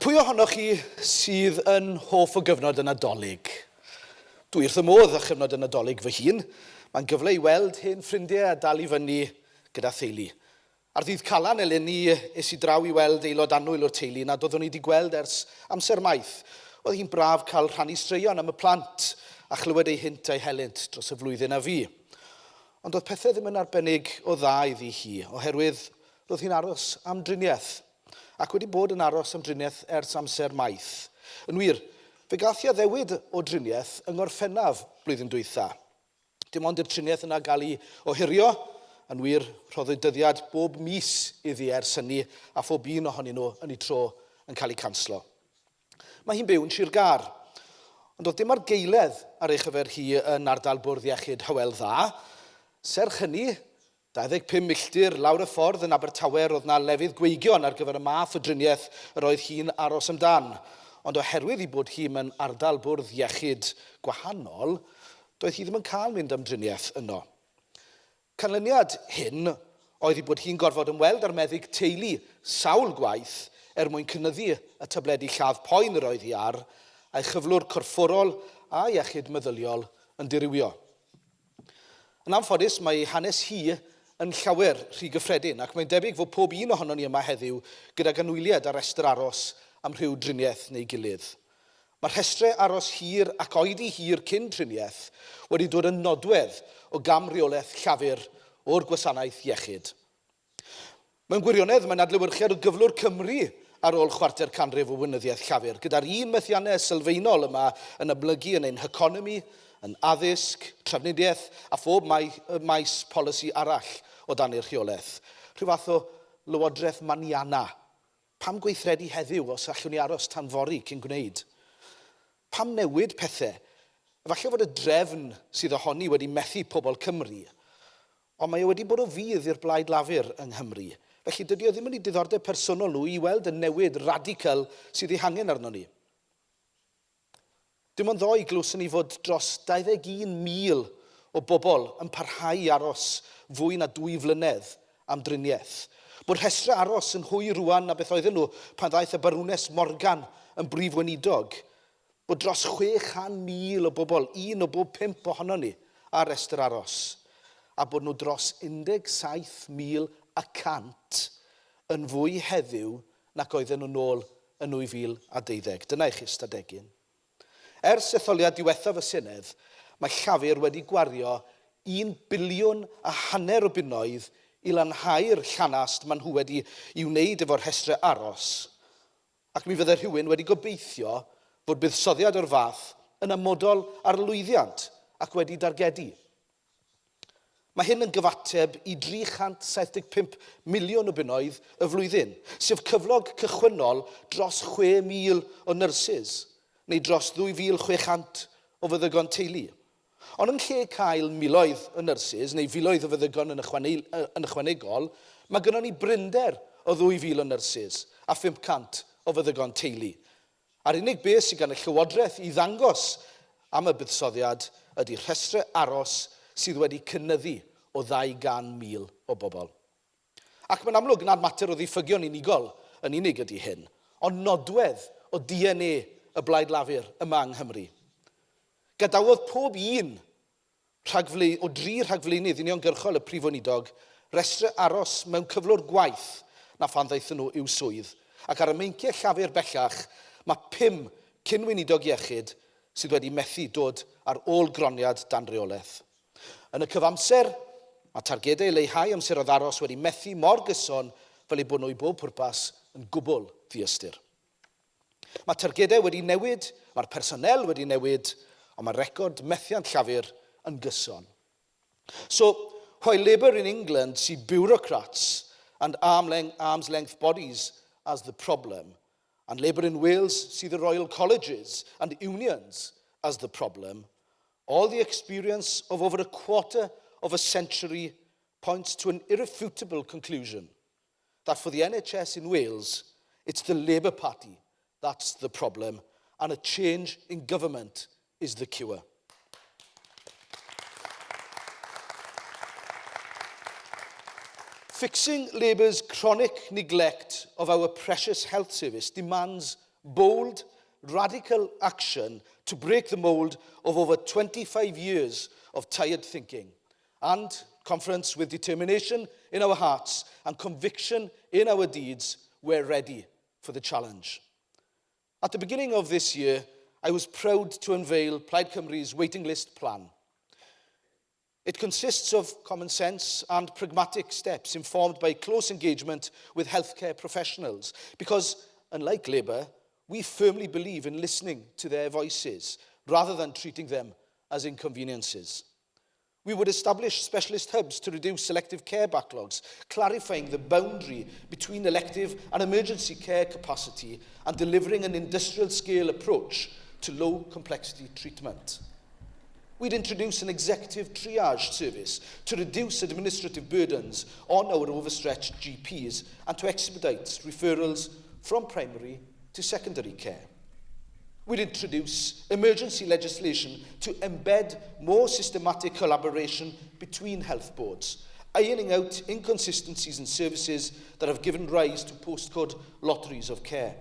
Pwy ohonoch chi sydd yn hoff o gyfnod y Nadolig? Dwi wrth y modd â chyfnod y Nadolig fy hun. Mae'n gyfle i weld hen ffrindiau a dal i fyny gyda theulu. Ar ddydd Calan eleni, es i draw i weld aelod annwyl o'r teulu nad oeddwn i 'di gweld ers amser maith. Oedd hi'n braf cael rhannu straeon am y plant a chlywed eu hynt a'u helynt dros y flwyddyn a fu. Ond doedd pethau ddim yn arbennig o dda iddi hi, oherwydd roedd hi'n aros am driniaeth. Ac wedi bod yn aros am driniaeth ers amser maith. Yn wir, fe gath hi addewid o driniaeth yng Ngorffennaf blwyddyn dwytha. Dim ond i'r triniaeth yna gael ei ohirio, yn wir, rhoddwyd dyddiad bob mis iddi ers hynny, a phob un ohonyn nhw yn eu tro yn cael eu canslo. Mae hi'n byw yn Sir Gâr, ond doedd dim argaeledd ar ei chyfer hi yn ardal Bwrdd Iechyd Hywel Dda. Serch hynny, 25 milltir lawr y ffordd yn Abertawe roedd 'na lefydd gweigion ar gyfer y math o driniaeth yr oedd hi'n aros amdan, ond oherwydd ei bod hi mewn ardal bwrdd iechyd gwahanol, doedd hi ddim yn cael mynd am driniaeth yno. Canlyniad hyn oedd ei bod hi'n gorfod ymweld â'r meddyg teulu sawl gwaith er mwyn cynyddu y tabledi lladd poen yr oedd hi ar, a'i chyflwr corfforol a iechyd meddyliol yn dirywio. Yn anffodus, mae ei hanes hi yn llawer rhy gyffredin, ac mae'n debyg fod pob un ohonon ni yma heddiw gydag anwyliaid ar restr aros am rhyw driniaeth neu gilydd. Mae rhestrau aros hir ac oedi hir cyn triniaeth wedi dod yn nodwedd o gam-reolaeth Llafur o'r gwasanaeth iechyd. Mewn gwirionedd, mae'n adlewyrchiad o gyflwr Cymru ar ôl chwarter canrif o weinyddiaeth Llafur, gyda'r un methiannau sylfaenol yma yn amlygu yn ein heconomi, yn addysg, trafnidiaeth a phob maes polisi arall o dan ei rheolaeth. Rhyw fath o lywodraeth maniana. Pam gweithredu heddiw os allwn ni aros tan fory cyn gwneud? Pam newid pethe? Efallai fod y drefn sydd ohoni wedi methu pobl Cymru, ond mae o wedi bod o fudd i'r Blaid Lafur yng Nghymru, felly dydy o ddim yn eu diddordeb personol nhw i weld y newid radical sydd ei hangen arnon ni. Dim ond ddoe glywson ni fod dros 21,000 o bobl yn parhau i aros fwy na dwy flynedd am driniaeth. Bod rhestrau aros yn hwy rŵan na beth oedden nhw pan ddaeth y Barwnes Morgan yn Brif Weinidog. Bod dros 600,000 o bobl, un o bob pump ohonon ni, ar restr aros, a bod nhw dros 17,100 yn fwy heddiw nac oedden nhw nôl yn 2012. Dyna i chi ystadegyn. Ers etholiad diwethaf y Senedd, mae Llafur wedi gwario un biliwn a hanner o bunnoedd i lanhau'r llanast maen nhw wedi i wneud efo'r rhestrau aros, Ac mi fydde rhywun wedi gobeithio fod buddsoddiad o'r fath yn amodol ar lwyddiant ac wedi dargedu. Mae hyn yn gyfateb i 375 miliwn o bunnoedd y flwyddyn, sef cyflog cychwynnol dros 6,000 o nyrsys, neu dros 2,600 o feddygon teulu. Ond yn lle cael miloedd o nyrsys neu filoedd o feddygon yn yn ychwanegol, mae gynnon ni brinder o ddwy fil o nyrsys a 500 o feddygon teulu. A'r unig beth sydd gan y Llywodraeth i ddangos am y buddsoddiad ydy rhestrau aros sydd wedi cynyddu o 200,000 o bobl. Ac mae'n amlwg nad mater o ddiffygion unigol yn unig ydy hyn, ond nodwedd o DNA y Blaid Lafur yma yng Nghymru. Gadawodd pob un rhagfle- o dri rhagflaenydd uniongyrchol y Prif Weinidog restr aros mewn cyflwr gwaeth na phan ddaethon nhw i'w swydd, ac ar y meinciau Llafur bellach mae pum cyn-weinidog iechyd sydd wedi methu dod ar ôl-groniad dan reolaeth. Yn y cyfamser, mae targedau leihau amseroedd aros wedi methu mor gyson fel eu bod nhw i bob pwrpas yn gwbl ddiystyr. Mae targedau wedi newid, mae'r personél wedi newid, ond mae record methiant Llafur yn gyson. So, while Labour in England see bureaucrats and arm's length bodies as the problem, and Labour in Wales see the Royal Colleges and unions as the problem, All the experience of over a quarter of a century points to an irrefutable conclusion that for the NHS in Wales, it's the Labour Party that's the problem, and a change in government is the cure. Fixing Labour's chronic neglect of our precious health service demands Bold, radical action to break the mould of over 25 years of tired thinking. And, conference, with determination in our hearts and conviction in our deeds, we're ready for the challenge. At the beginning of this year, I was proud to unveil Plaid Cymru's waiting list plan. It consists of common sense and pragmatic steps informed by close engagement with healthcare professionals because, unlike Labour, we firmly believe in listening to their voices rather than treating them as inconveniences. We would establish specialist hubs to reduce selective care backlogs, clarifying the boundary between elective and emergency care capacity and delivering an industrial-scale approach to low-complexity treatment. We'd introduce an executive triage service to reduce administrative burdens on our overstretched GPs and to expedite referrals from primary to secondary care. We'd introduce emergency legislation to embed more systematic collaboration between health boards, ironing out inconsistencies in services that have given rise to postcode lotteries of care.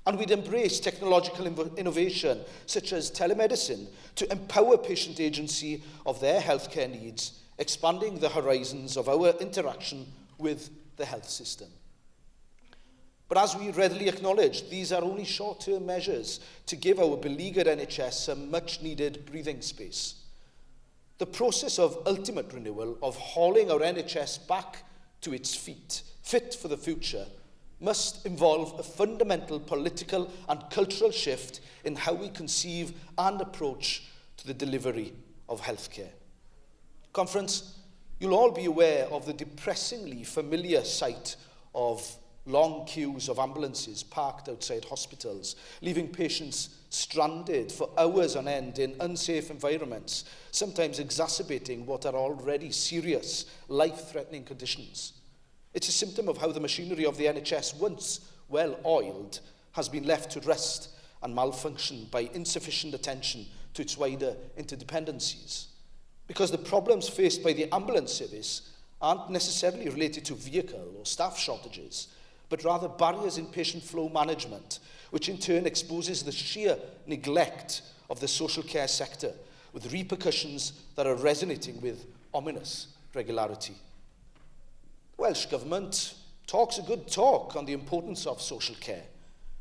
And we'd embrace technological innovation, such as telemedicine, to empower patient agency of their healthcare needs, expanding the horizons of our interaction with the health system. But as we readily acknowledge, these are only short-term measures to give our beleaguered NHS some much-needed breathing space. The process of ultimate renewal, of hauling our NHS back to its feet, fit for the future, must involve a fundamental political and cultural shift in how we conceive and approach to the delivery of healthcare. Conference, you'll all be aware of the depressingly familiar sight of long queues of ambulances parked outside hospitals, leaving patients stranded for hours on end in unsafe environments, sometimes exacerbating what are already serious, life-threatening conditions. It's a symptom of how the machinery of the NHS, once well-oiled, has been left to rust and malfunction by insufficient attention to its wider interdependencies. Because the problems faced by the ambulance service aren't necessarily related to vehicle or staff shortages, but rather barriers in patient flow management, which in turn exposes the sheer neglect of the social care sector, with repercussions that are resonating with ominous regularity. The Welsh Government talks a good talk on the importance of social care,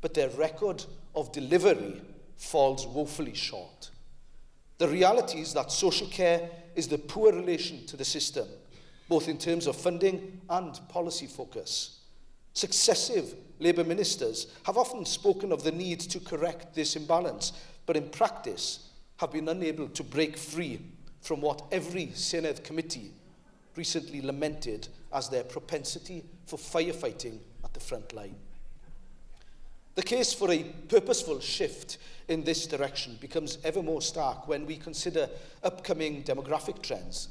but their record of delivery falls woefully short. The reality is that social care is the poor relation to the system, both in terms of funding and policy focus. Successive Labour ministers have often spoken of the need to correct this imbalance, but in practice have been unable to break free from what every Senedd committee recently lamented as their propensity for firefighting at the front line. The case for a purposeful shift in this direction becomes ever more stark when we consider upcoming demographic trends.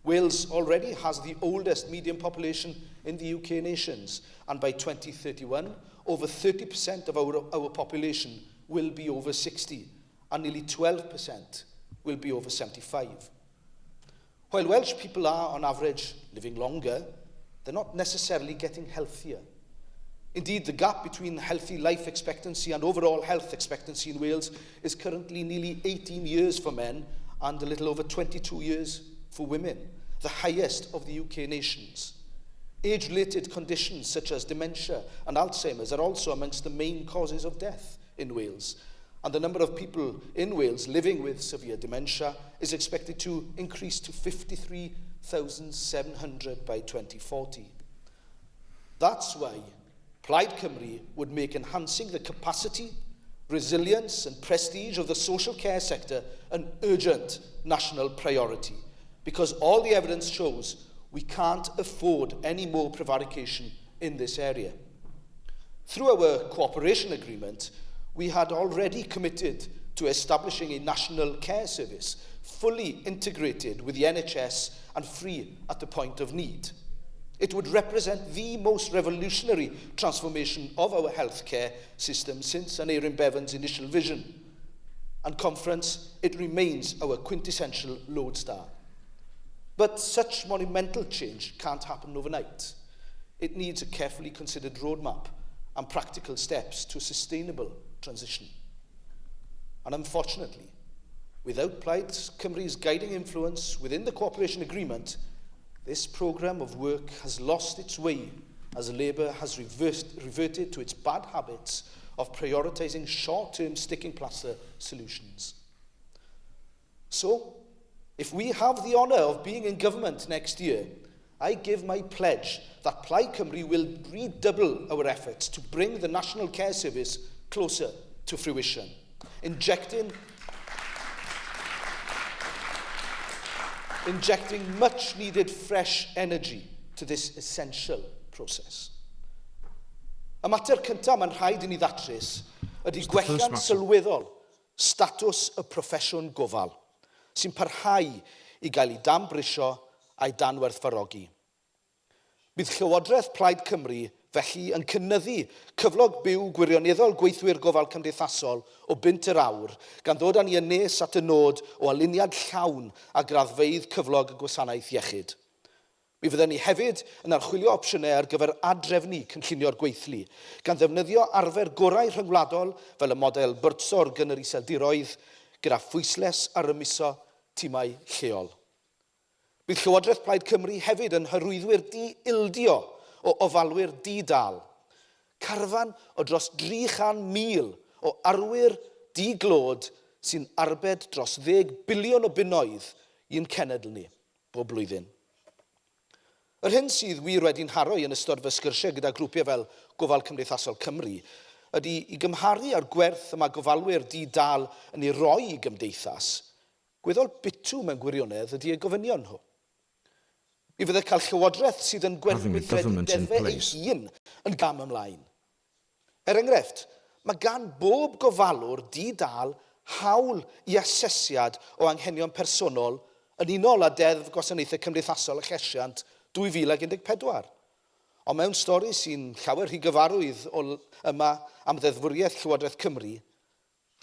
Wales already has the oldest median population in the UK nations, and by 2031, over 30% of our population will be over 60, and nearly 12% will be over 75. While Welsh people are, on average, living longer, they're not necessarily getting healthier. Indeed, the gap between healthy life expectancy and overall health expectancy in Wales is currently nearly 18 years for men and a little over 22 years for women, the highest of the UK nations. Age-related conditions such as dementia and Alzheimer's are also amongst the main causes of death in Wales, and the number of people in Wales living with severe dementia is expected to increase to 53,700 by 2040. That's why Plaid Cymru would make enhancing the capacity, resilience and prestige of the social care sector an urgent national priority, because all the evidence shows we can't afford any more prevarication in this area. Through our cooperation agreement, we had already committed to establishing a national care service, fully integrated with the NHS and free at the point of need. It would represent the most revolutionary transformation of our healthcare system since Aneurin Bevan's initial vision. And conference, it remains our quintessential lodestar. But such monumental change can't happen overnight. It needs a carefully considered roadmap and practical steps to a sustainable transition. And unfortunately, without Plaid Cymru's guiding influence within the cooperation agreement, this programme of work has lost its way as Labour has reversed, reverted to its bad habits of prioritising short-term sticking plaster solutions. So, if we have the honour of being in government next year, I give my pledge that Plaid Cymru will redouble our efforts to bring the National Care Service closer to fruition, injecting injecting much needed fresh energy to this essential process. Y mater cyntaf mae'n rhaid i ni ddatrys ydy gwelliant sylweddol statws y proffesiwn gofal, sy'n parhau i gael ei danbrisio a'i danwerthfawrogi. Bydd Llywodraeth Plaid Cymru felly yn cynyddu cyflog byw gwirioneddol gweithwyr gofal cymdeithasol o bunt yr awr, gan ddod â ni yn nes at y nod o aliniad llawn â graddfeydd cyflog y gwasanaeth iechyd. Mi fydden ni hefyd yn archwilio opsiynau ar gyfer ad-drefnu cynllunio'r gweithlu, gan ddefnyddio arfer gorau rhyngwladol fel y model Buurtzorg yn yr Iseldiroedd, gyda phwyslais ar rymuso timau lleol. Bydd Llywodraeth Plaid Cymru hefyd yn hyrwyddwyr di-ildio o ofalwyr di-dâl. Carfan o dros 300,000 o arwyr di-glod sy'n arbed dros ddeg biliwn o bunnoedd i'n cenedl ni, bob blwyddyn. Yr hyn sydd wir wedi'n nharo i yn ystod fy sgyrsiau gyda grwpiau fel Gofal Cymdeithasol Cymru ydy i gymharu â'r gwerth y mae gofalwyr di-dâl yn ei roi i gymdeithas, Gweddol bitw mewn gwirionedd ydy eu gofynion nhw. Mi fydde cael llywodraeth sydd yn gweithredu deddfau ei hun yn gam ymlaen. Er enghraifft, mae gan bob gofalwr di-dâl hawl i asesiad o anghenion personol yn unol â Deddf Gwasanaethau Cymdeithasol a Llesiant 2014. Ond mewn stori sy'n llawer rhy gyfarwydd o yma am ddeddfwriaeth Llywodraeth Cymru,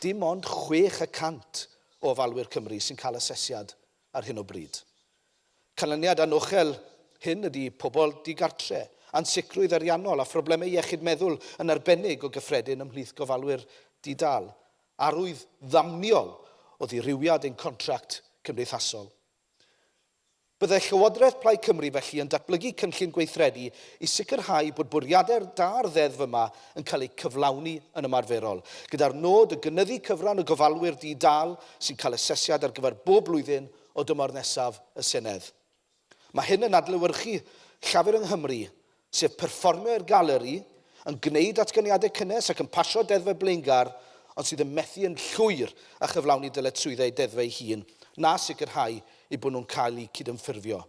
Dim ond 6 y cant o ofalwyr Cymru sy'n cael asesiad ar hyn o bryd. Canlyniad anochel hyn ydy pobl digartre, ansicrwydd ariannol a phroblemau iechyd meddwl yn arbennig o gyffredin ymhlith gofalwyr di-dâl, arwydd ddamniol o ddirywiad ein contract cymdeithasol. Byddai Llywodraeth Plaid Cymru felly yn datblygu cynllun gweithredu i sicrhau bod bwriadau'r da'r ddeddf yma yn cael eu cyflawni yn ymarferol, gyda'r nod o gynyddu cyfran y gofalwyr di-dâl sy'n cael asesiad ar gyfer bob blwyddyn o dymor nesaf y Senedd. Mae hyn yn adlewyrchu Llafur yng Nghymru, sef perfformio i'r galeri, yn gwneud datganiadau cynnes ac yn pasio deddfau blaengar, ond sydd yn methu yn llwyr â chyflawni dyletswyddau deddfau ei hun, na sicrhau eu bod nhw'n cael eu cydymffurfio.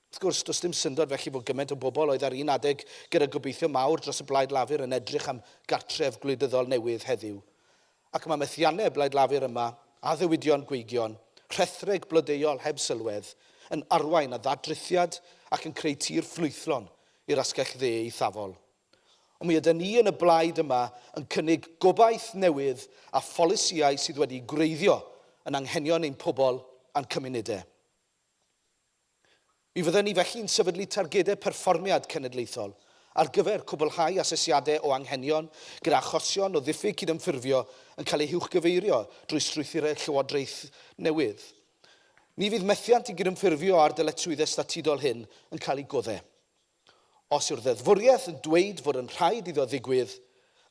Wrth gwrs, does dim syndod felly fod gymaint o bobl oedd ar un adeg gyda gobeithio mawr dros y Blaid Lafur yn edrych am gartref gwleidyddol newydd heddiw. Ac mae methiannau Blaid Lafur yma, addewidion gweigion, rhethreg blodeuol heb sylwedd, yn arwain at ddadrithiad ac yn creu tir ffrwythlon i'r asgell dde eithafol. Ond mi ydan ni yn y blaid yma yn cynnig gobaith newydd a pholisïau sydd wedi'u gwreiddio yn anghenion ein pobl a'n cymunedau. Mi fydden ni felly'n sefydlu targedau perfformiad cenedlaethol ar gyfer cwblhau asesiadau o anghenion, gyda achosion o ddiffyg cydymffurfio yn cael eu huwchgyfeirio drwy strwythurau llywodraeth newydd. Ni fydd methiant i gydymffurfio â'r dyletswyddau statudol hyn yn cael eu goddef. Os yw'r ddeddfwriaeth yn dweud fod yn rhaid iddo ddigwydd,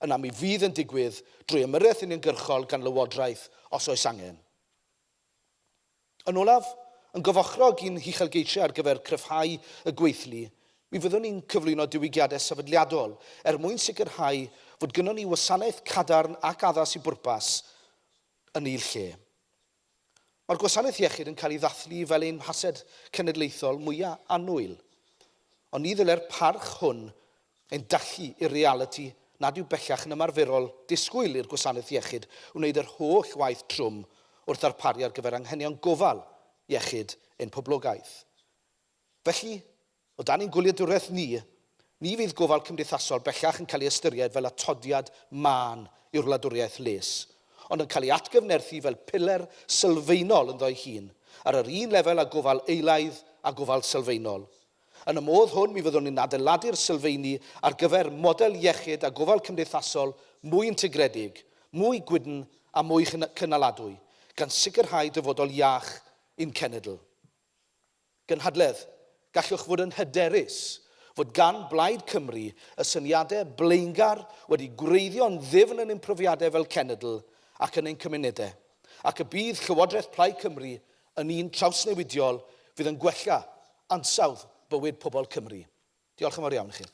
yna mi fydd yn digwydd drwy ymyrraeth uniongyrchol gan Lywodraeth os oes angen. Yn olaf, yn gyfochrog i'n huchelgeisiau ar gyfer cryfhau y gweithlu, mi fyddwn ni'n cyflwyno diwygiadau sefydliadol er mwyn sicrhau fod gynnon ni wasanaeth cadarn ac addas i bwrpas yn eu lle. Mae'r gwasanaeth iechyd yn cael ei ddathlu fel ein hased cenedlaethol mwya' annwyl. Ond ni ddylai'r parch hwn ein dallu i'r realiti nad yw bellach yn ymarferol disgwyl i'r gwasanaeth iechyd wneud yr holl waith trwm wrth ddarparu ar gyfer anghenion gofal iechyd ein poblogaeth. Felly, o dan ein gwyliadwriaeth ni, ni fydd gofal cymdeithasol bellach yn cael ei ystyried fel atodiad mân i'r wladwriaeth les, ond yn cael ei atgyfnerthu fel piler sylfaenol ynddo'i hun, ar yr un lefel â gofal eilaidd a gofal sylfaenol. Yn y modd hwn, mi fyddwn ni'n adeiladu'r sylfeini ar gyfer model iechyd a gofal cymdeithasol mwy integredig, mwy gwydn a mwy cynaladwy, gan sicrhau dyfodol iach i'n cenedl. Gynhadledd, gallwch fod yn hyderus fod gan Blaid Cymru y syniadau blaengar wedi gwreiddio'n ddyfn yn ein profiadau fel cenedl ac yn ein cymunedau, ac y bydd Llywodraeth Plaid Cymru yn un trawsnewidiol fydd yn gwella ansawdd bywyd pobl Cymru. Diolch yn fawr iawn i chi.